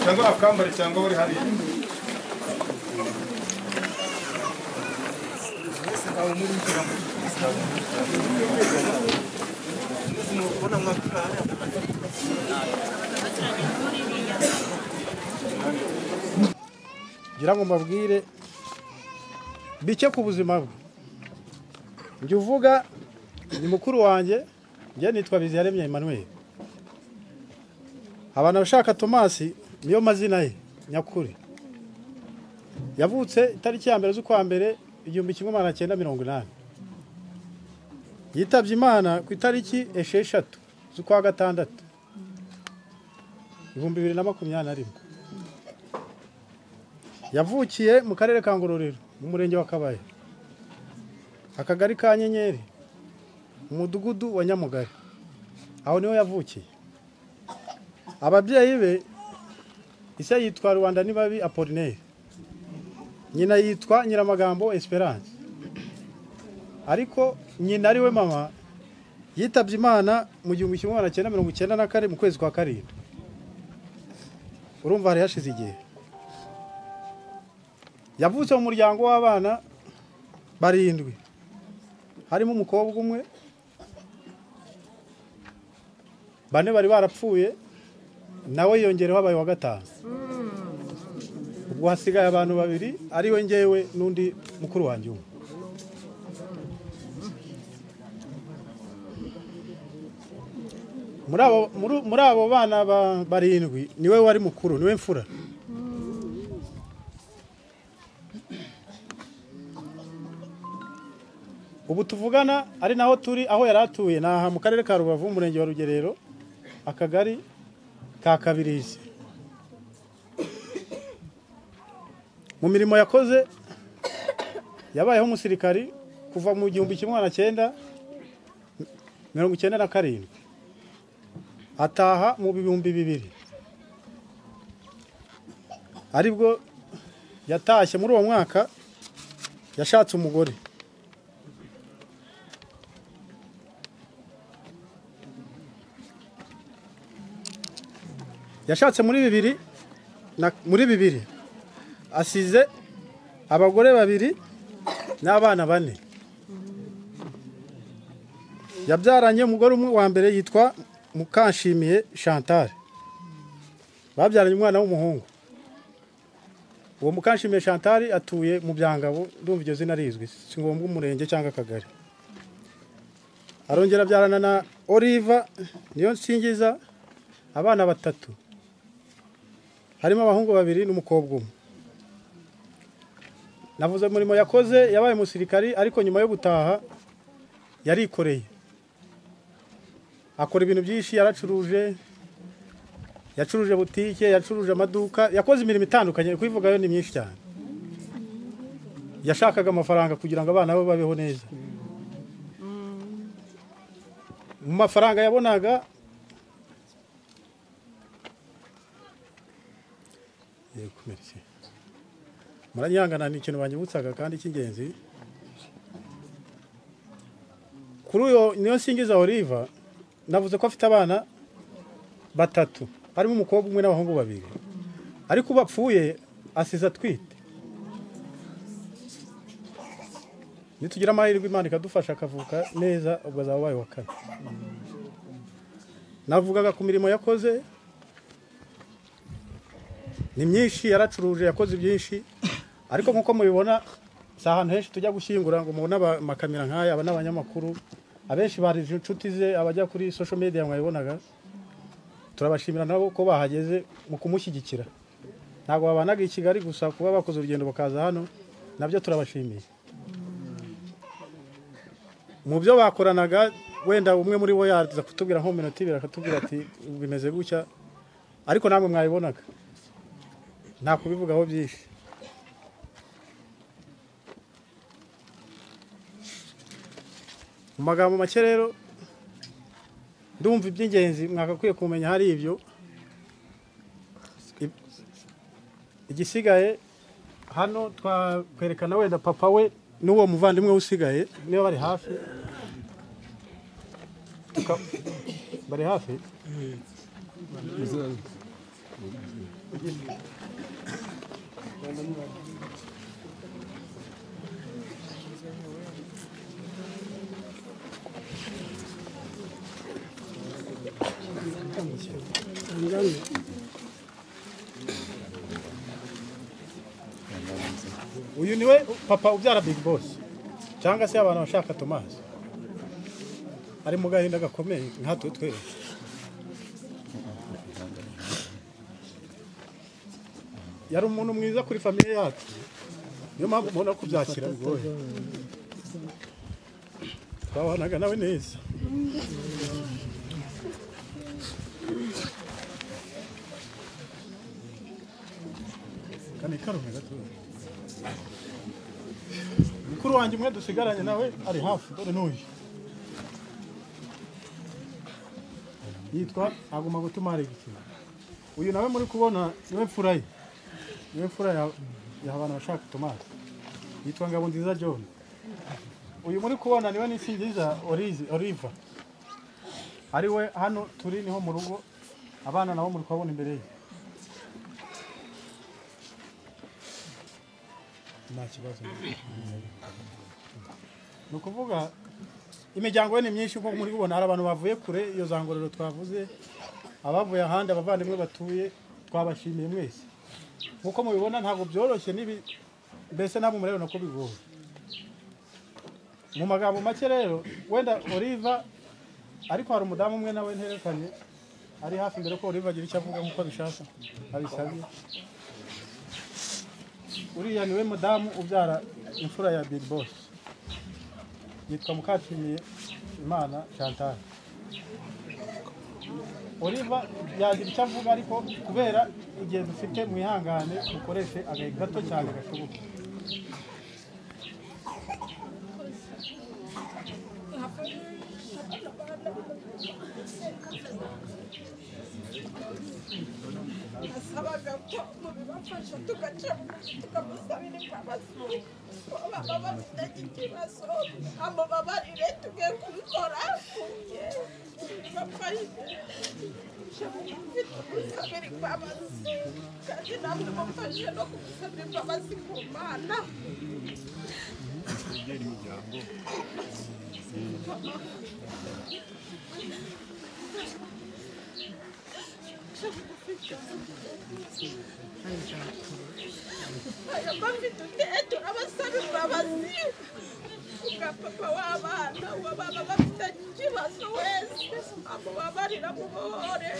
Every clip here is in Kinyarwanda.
Cyangwa akambari cyangwa uri hariya ngira ngo mbabwire bike ku buzima bwe. Njye uvuga ni mukuru wanjye, njye nitwa Biziyaremye Emmanuel. Abantu bashaka Thomas niyo mazina ye nyakuri. Yavutse itariki ya 1 z'ukwa mbere 1980. Yitabye Imana ku itariki 6 z'ukwa gatandatu 2021. Yavukiye mu karere ka Ngororero mu murenge wa Kabaye, akagari ka Nyenyeri, mu mudugudu wa Nyamugari. Aho niho yavukiye. Ababyeyi be, ise yitwa Rwanda Nibabi Apollinaire, nyina yitwa Nyiramagambo Esperance. Ariko nyina ari we mama yitabye Imana mu 1994 mu kwezi kwa 7. Urumva hari hashize igihe. Yavutse mu muryango w'abana barindwi, harimo umukobwa umwe, bane bari barapfuye, nawe yongereho abaye wa gatanu. Ubwo hasigaye abantu babiri, ari we ngewe n'undi mukuru wanjye umwe. Muri abo bana barindwi niwe wari mukuru, niwe mfura. Ubu tuvugana ari naho turi, aho yaratuye naha mu karere ka Rubavu, umurenge wa Rugerero, akagari ka Kabirizi. Mu mirimo yakoze yabayeho umusirikari kuva mu 1997 ataha mu 2000. Aribwo yatashye muri uwo mwaka yashatse umugore. Yashatse muri bibiri asize abagore babiri n'abana bane. Yabyaranye umugore umwe wa mbere yitwa Mukanshimiye Chantal. Babyaranye umwana w'umuhungu. Uwo Mukanshimiye Chantal atuye mu Byangabo, ndumva iryo zina rizwi, si ngombwa umurenge cyangwa akagari. Arongera abyarana na Oliva niyo nsingiza abana batatu, harimo abahungu babiri n'umukobwa umwe. Navuze umurimo yakoze, yabaye umusirikari, ariko nyuma yo gutaha yarikoreye, akora ibintu byinshi. Yaracuruje, yacuruje butike, yacuruje amaduka, yakoze imirimo itandukanye, kuyivugayo ni myinshi cyane. Yashakaga amafaranga kugira ngo abana be babeho neza. Mu mafaranga yabonaga, yego merci, muranyangana ni ikintu banyibutsaga kandi cy'ingenzi. Kuri uyo niyo nsingiza Oliva, navuze ko afite abana batatu, harimo umukobwa umwe n'abahungu babiri. Ariko bapfuye asize atwite. Nitugira amahirwe Imana ikadufasha akavuka neza, ubwo azaba abaye wa kane. Navugaga ku mirimo yakoze ni myinshi, yaracuruje, yakoze byinshi, ariko nkuko mubibona Si ahantu henshi tujya gushyingura ngo mubone amakamera nk'aya. Aba n'abanyamakuru abenshi bari inshuti ze, abajya kuri social media mwabibonaga. Turabashimira nabo ko bahageze mu kumushyigikira. Ntabwo babanaga i Kigali gusa, kuba bakoze urugendo bakaza hano nabyo turabashimiye. Mu byo bakoranaga, wenda umwe muri bo yaza kutubwira nko mu minota ibiri, akatubwira ati bimeze gutya, ariko namwe mwabibonaga, nta kubivugaho byinshi. Mu magambo make rero, ndumva iby'ingenzi mwakakwiye kumenya hari ibyo. Igisigaye hano twakwerekana wenda papa we n'uwo muvandimwe we usigaye, niba bari hafi. Bari hafi. Uyu niwe papa ubyara Big Boss, cyangwa se abantu bashaka Thomas, ari mu gahinda gakomeye nkatwe twese. Yari umuntu mwiza kuri famille yacu, niyo mpamvu mubona kubyakira bigoye. Twabanaga nawe neza. Karume gato. Mukuru wanjye umwe dusigaranye nawe ari hafi, dore n'uyu yitwa aguma gutuma igikino. Uyu nawe muri kubona niwe mfura ye, niwe mfura ya abantu bashaka Thomas, yitwa Ngabonziza John. Uyu muri kubona niwe Nisingiza Oliva, ari we hano turi niho mu rugo, abana nabo muri kubabona imbere ye. Nta kibazo. Ni ukuvuga imiryango ye ni myinshi, nkuko muri kubona hari abantu bavuye kure iyo za Ngororero twavuze, abavuye ahandi, abavandimwe batuye, twabashimiye mwese. Nkuko mubibona ntabwo byoroshye, nibi mbese ntabwo murabona ko bigoye. Mu magambo make rero, wenda Oliva, ariko hari umudamu umwe nawe nterekanye ari hafi mbere ko Oliva agira icyo avuga nkuko abishaka abisabye. Uriya niwe mudamu ubyara imfura ya Big Boss, yitwa Mukashimiye Imana Chantal. Oliva yagira icyo avuga, ariko kubera igihe dufite mwihangane mukoreshe agahe gato cyane gashoboka. Nasabaga ko mubibafasha tukamusabira imbabazi, baba bafitanye ikibazo amubabarire, tugiye kubikora bafashe kumusabira imbabazi, kandi namwe mufashe no kumusabira imbabazi ku Mana. Aya mafi turabasaba imbabazi kubwa papa w'abana, uwo baba bafitanye ikibazo wese amubabarira mubohore,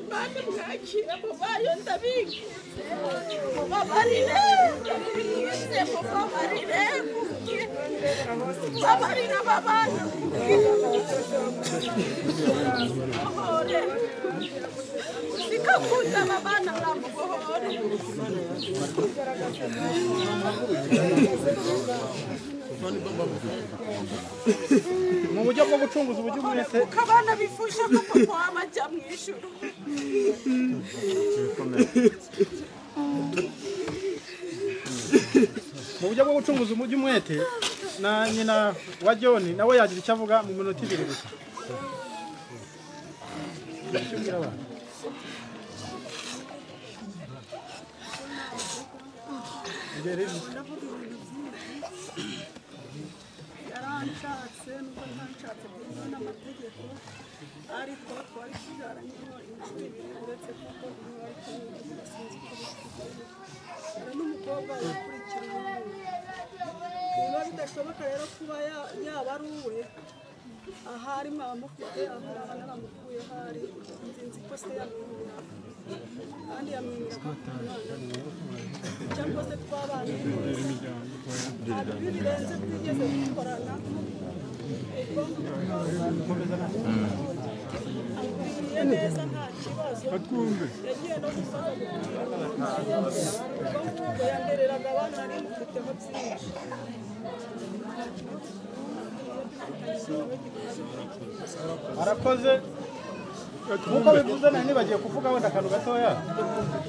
Imana mwakire mubayo, ndabinginze mubabarire, ndabinginze mubabarire, mubabarire aba bana, mubohore, uzikakunda aba bana uramubohore. Mu buryo bwo gucunguza uburyo mwese, kuko abana bifuje ko papa wabo ajya mu ijuru. Mu buryo bwo gucunguza umujyi umwete, na nyina wa John nawe yagira icyo avuga mu minota ibiri gusa. Yaranshatse nubwo ntanshatse byemewe n'amategeko, ariko twari tubyaranyemo inshuro ibiri, uretse kuko umwe wari kumwe sinzi ko bifite. Hari n'umukobwa yakurikira umuhungu. Bidashoboka rero kuba yaba ari uwe, ahari mwaba mufite aho naba naramukuye, hari nzi ko se yamwimira kandi yamwimira cyangwa se twabanye nta bibi birenze twigeze dukorana. Akwiriye neza nta kibazo, yagiye no gusoza gutwara, yandereraga abana nari mufiteho byinshi. Arakoze nkuko bivuze, nari nibagiye kuvuga wenda akantu gatoya.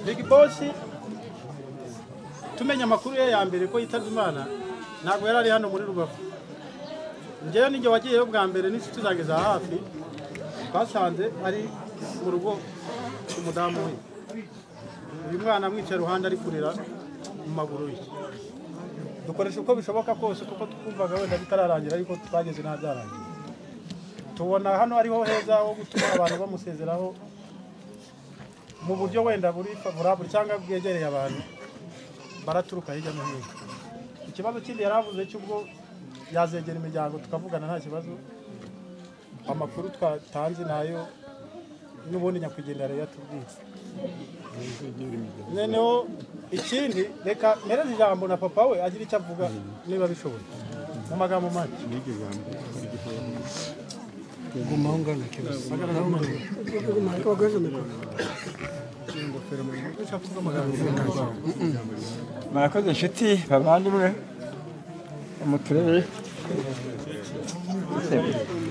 Big Boss tumenya amakuru ye ya mbere ko yitabye Imana, ntabwo yari ari hano muri Rubavu. Njyewe ninjye wagiyeyo bwa mbere n'inshuti zanjye za hafi, twasanze ari mu rugo umudamu we, uyu mwana amwicaye iruhande ari kurira mu maguru ye. Dukoresha uko bishoboka kose kuko twumvaga wenda bitararangira, ariko twageze nta byarangiye. Tubona hano ariho heza ho gutuma abantu bamusezeraho mu buryo wenda buri favorable cyangwa bwegereye abantu baraturuka hirya no hino. Ikibazo kindi yaravuze cy'ubwo yazegera imiryango tukavugana nta kibazo, amakuru twatanze nayo n'ubundi nyakwigendera yatubwiye. Noneho ikindi, reka mpereze ijambo na papa we agira icyo avuga niba bishoboye mu magambo make. Murakoze inshuti bavandimwe muturere,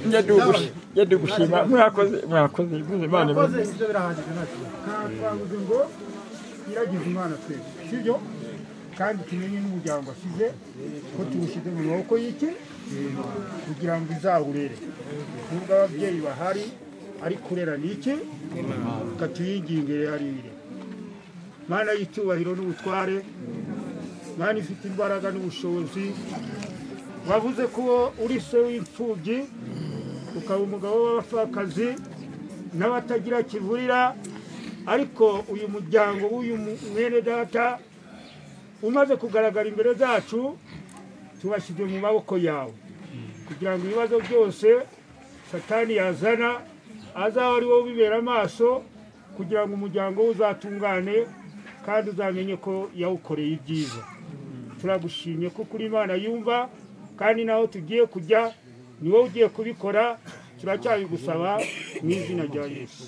njya gushima mwakoze mwakoze Imana Murakoze, ibyo birahagije nta kibazo. Twavuze ngo iragize Imana twese, sibyo? Kandi tumenye n'umuryango asize ko tuwushyize mu maboko y'iki kugira ngo izawurere. Nubwo ababyeyi bahari ariko kurera ni iki, katuyingingire harire. Mana y'icyubahiro n'ubutware, Mana ifite imbaraga n'ubushobozi, wavuze ko uri se w'imfubyi ukaba umugabo w'abapfakazi n'abatagira kivurira, ariko uyu muryango w'uyu mwene data umaze kugaragara imbere zacu, tubashyize mu maboko yawe kugira ngo ibibazo byose Satani yazana azaba ari wowe ubibera amaso, kugira ngo umuryango we uzatungane kandi uzamenye ko yawukoreye ibyiza. Turagushimye kuko uri Imana yumva, kandi naho tugiye kujya ni wowe ugiye kubikora, turacyabigusaba mu izina rya Yesu.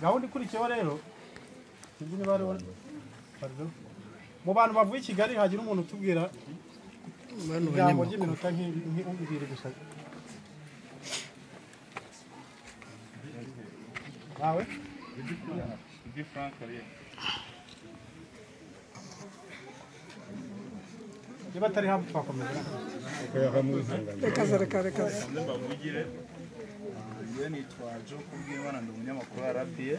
Gahunda ikurikiyeho rero, sinzi niba hariho, pardon, mu bantu bavuye i Kigali hagira umuntu utubwira ijambo ry'iminota nk'ibiri gusa. Nawe? Niba atari hafi twakomeza. Reka. Mbavugire. Njye nitwa Joe Kubwimana, ndi umunyamakuru wa RBA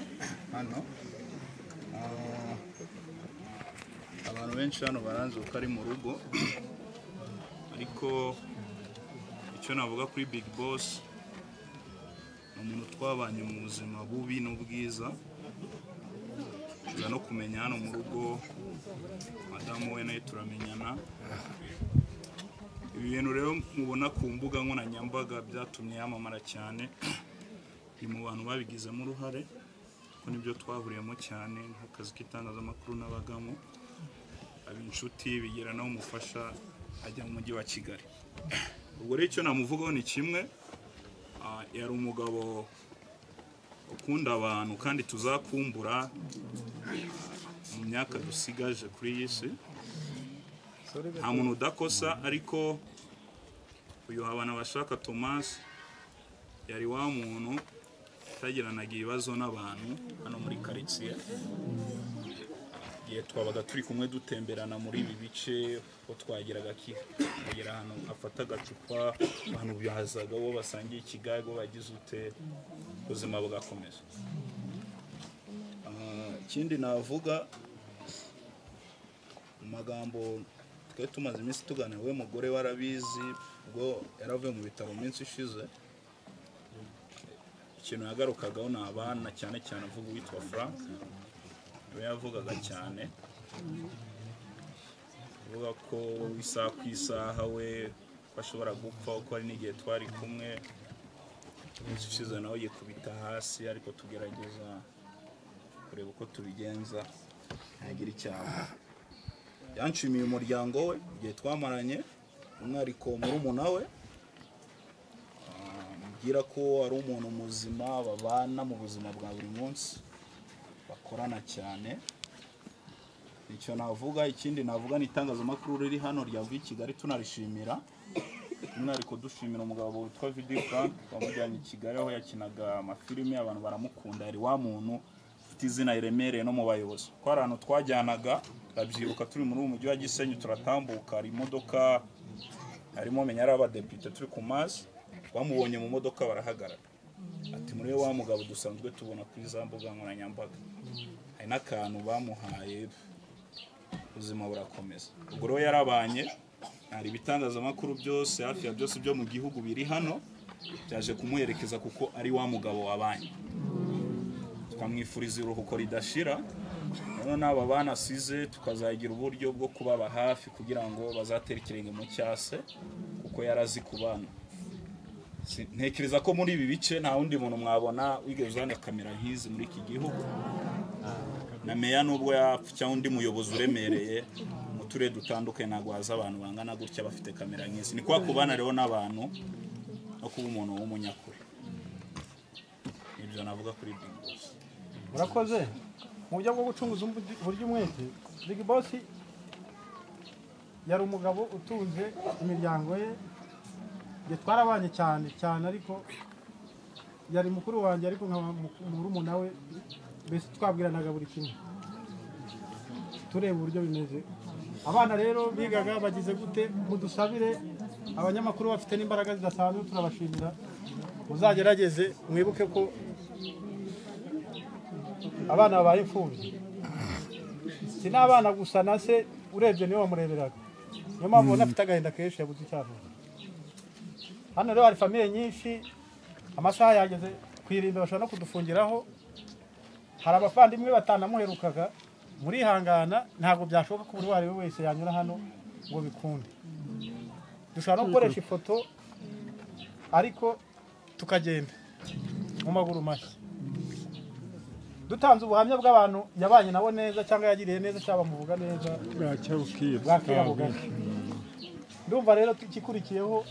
hano. Abantu benshi hano baranzi kuko ari mu rugo, ariko icyo navuga kuri Big Boss ni umuntu twabanye mu buzima bubi n'ubwiza, tuza no kumenya hano mu rugo, madamu we nawe turamenyana. Ibi bintu rero mubona ku mbuga nkoranyambaga byatumye yamamara cyane, ni mu bantu babigizemo uruhare kuko nibyo twahuriyemo cyane nk'akazi k'itangazamakuru n'abagamo, aba inshuti bigera nawe umufasha ajya mu mujyi wa Kigali. Ubwo rero icyo namuvugaho ni kimwe, yari umugabo ukunda abantu kandi tuzakumbura mu myaka dusigaje kuri iyi si. Nta muntu udakosa, ariko uyu Habanabashaka Thomas yari wa muntu utagiranaga ibibazo n'abantu hano muri karitsiye. Igihe twabaga turi kumwe dutemberana muri ibi bice, ko twageraga akagera ahantu afata agacupa, abantu bazaga bo basangiye ikigago bagize ute, ubuzima bugakomeza. Ikindi navuga mu magambo twari tumaze iminsi tuganira, we mugore warabizi ubwo yaravuye mu bitaro mu minsi ishize, ikintu yagarukagaho ni abana, cyane cyane avuga uwitwa Frank, niwe yavugaga cyane. Avuga ko isaha ku isaha we ko ashobora gupfa, kuko hari n'igihe twari kumwe iminsi ishize nawe yikubita hasi, ariko tugerageza kureba uko tubigenza ntagira icyaha. Yanshimiye umuryango we igihe twamaranye, umwihariko murumuna we, ambwira ko ari umuntu muzima babana mu buzima bwa buri munsi, bakorana cyane. Icyo navuga. Ikindi navuga ni itangazamakuru riri hano ryavuye i Kigali, tunarishimira, umwihariko dushimira umugabo witwa Vidi Frank wamujyanye i Kigali aho yakinaga amafilime, abantu baramukunda. Yari wa muntu ufite izina riremereye no mu bayobozi, ko hari ahantu twajyanaga, ndabyibuka turi muri uyu mujyi wa Gisenyi, turatambuka, hari imodoka harimo menya ari abadepite, turi ku mazi, bamubonye mu modoka barahagarara, ati muri wa mugabo dusanzwe tubona kuri za mbuga nkoranyambaga. Hari n'akantu bamuhaye, ubuzima burakomeza. Ubwo rero yarabanye, hari ibitangazamakuru byose hafi ya byose byo mu gihugu biri hano byaje kumuherekeza, kuko ari wa mugabo wabanye. Tukamwifuriza iruhuko ridashira, noneho n'aba bana asize tukazagira uburyo bwo kubaba hafi kugira ngo bazatere ikirenge mu cyase, kuko yarazi kubana. Ntekereza ko muri ibi bice nta wundi muntu mwabona wigeze uzana kamera nk'izi muri iki gihugu, na meya nubwo yapfa cyangwa undi muyobozi uremereye mu turere dutandukanye ntabwo haza abantu bangana gutya bafite kamera nk'izi. Ni kwa kubana rero n'abantu no kuba umuntu w'umunyakuri. Ibyo navuga kuri Big Boss. Murakoze. Mu buryo bwo gucunguza uburyo umwete, Big Boss yari umugabo utunze imiryango ye, njye twarabanye cyane cyane, ariko yari mukuru wanjye, ariko nkaba murumuna we, mbese twabwiranaga buri kimwe tureba uburyo bimeze. Abana rero bigaga bagize gute, mudusabire abanyamakuru bafite n'imbaraga zidasanzwe, turabashimira, muzagerageze mwibuke ko abana babaye imfubyi, si n'abana gusa, na se urebye niwe wamureberaga, niyo mpamvu ubona afite agahinda kenshi yabuze icyo avuga. Hano rero hari famiye nyinshi, amasaha yageze ku irimbi bashobora no kudufungiraho. Hari abavandimwe batanamuherukaga, murihangana, ntabwo byashoboka ko buri uwo ari we wese yanyura hano ngo bikunde. Dushobora no gukoresha ifoto ariko tukagenda mu maguru mashya, dutanze ubuhamya bw'abantu yabanye nabo neza cyangwa yagiriye neza cyangwa bamuvuga neza, bwakira bugacya. Ndumva rero ikikurikiyeho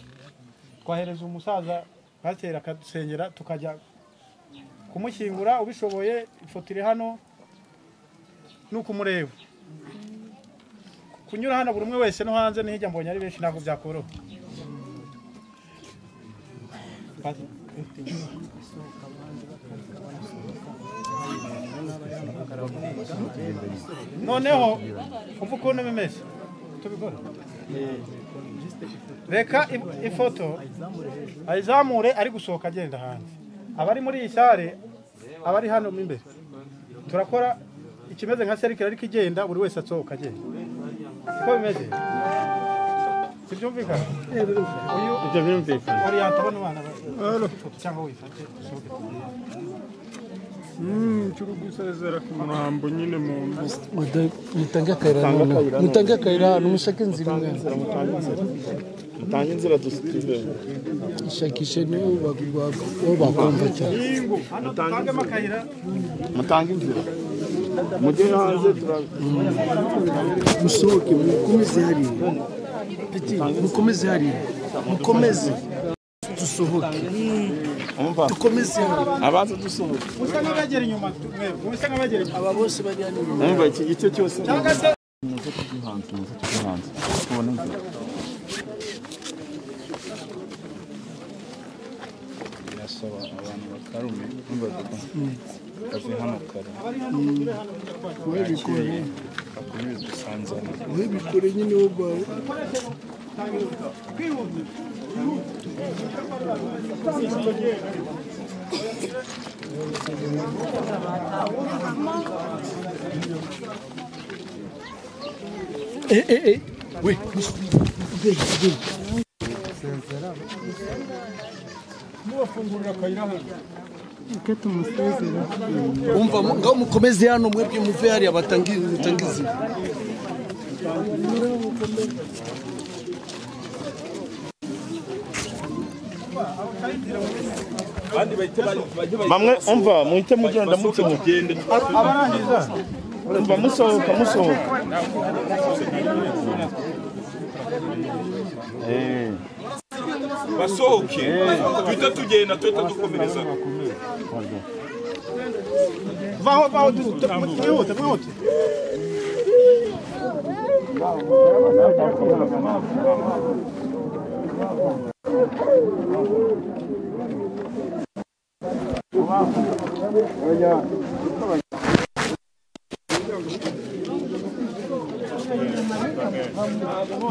twahereza umusaza pasiteri akadusengera tukajya kumushyingura. Ubishoboye ifoto iri hano ni ukumureba, kunyura hano buri umwe wese no hanze n'ihijya mbonye ari benshi ntabwo byakoroha. Noneho umva ukuntu bimeze, tubikora. Reka ifoto ayizamure ari gusohoka agenda hanze, abari muri iyi sare, abari hano mo imbere, turakora ikimeze nka serikire ariko igenda, buri wese asohoka agenda. Siko bimeze? Sibyumvikana? Uyu Ibyo birumvikana. Orienta bano bana ifoto cyangwa wifate usohoke. Turi gusezera ku murambo nyine mu Mutange akayira noneho, mutange akayira hano, mushake inzira imwe, Mutange inzira dusubire. Ishakishe niwo bakumva cyane. Hano dutangemo akayira. Mutange inzira. Mujye hanze tura Musohoke mukomeze hariya, Peti, mukomeze hariya, mukomeze dusohoke, umva dukomeze hariya. Abanza dusohoke. Musa nk'abegera inyuma, mwebwe musa nk'abegera inyuma. Aba bose bari hano inyuma. Umva iki gice cyose. Cyangwa se Muze tujye hanze, muze tujye hanze. Tubone inzira. Birasaba abantu bakarume umva bave hano kare, Webikore, bakomeze gusanzana. webikore nyine wowe ubwawe. Eh, eh, eh. Oui, oui. mubafungurira akayira hano. Umva ngaho mukomeze hano mwebwe muve hariya batangize. Bamwe umva muhite mugenda mutse abarangiza umva musohoka musohoka basohoke tuhita tugenda tuhita dukomereza vaho vaho mwihute mwihute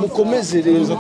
Mukomeze rero.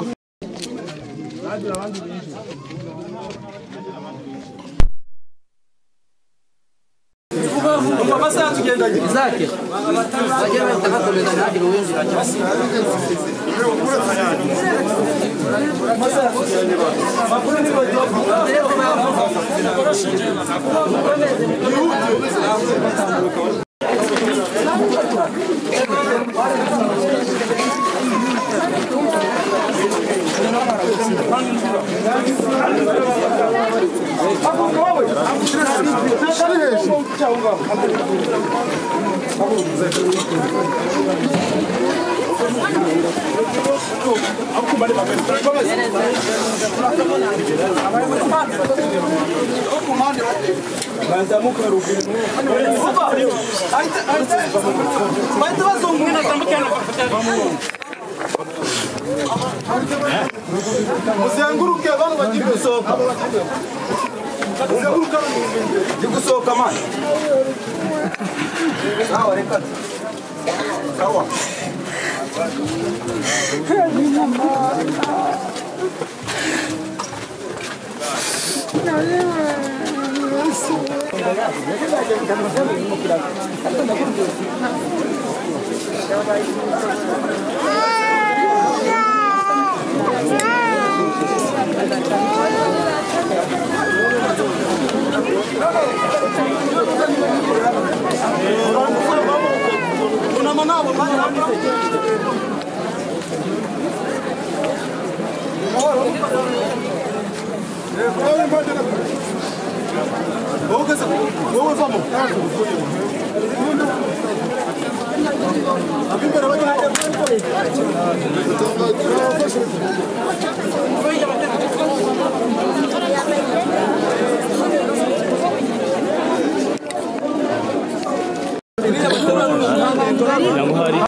Muzenguruke abantu bagiye gusohoka. Muzenguruke bagiye gusohoka man. Sawa reka. Sawa.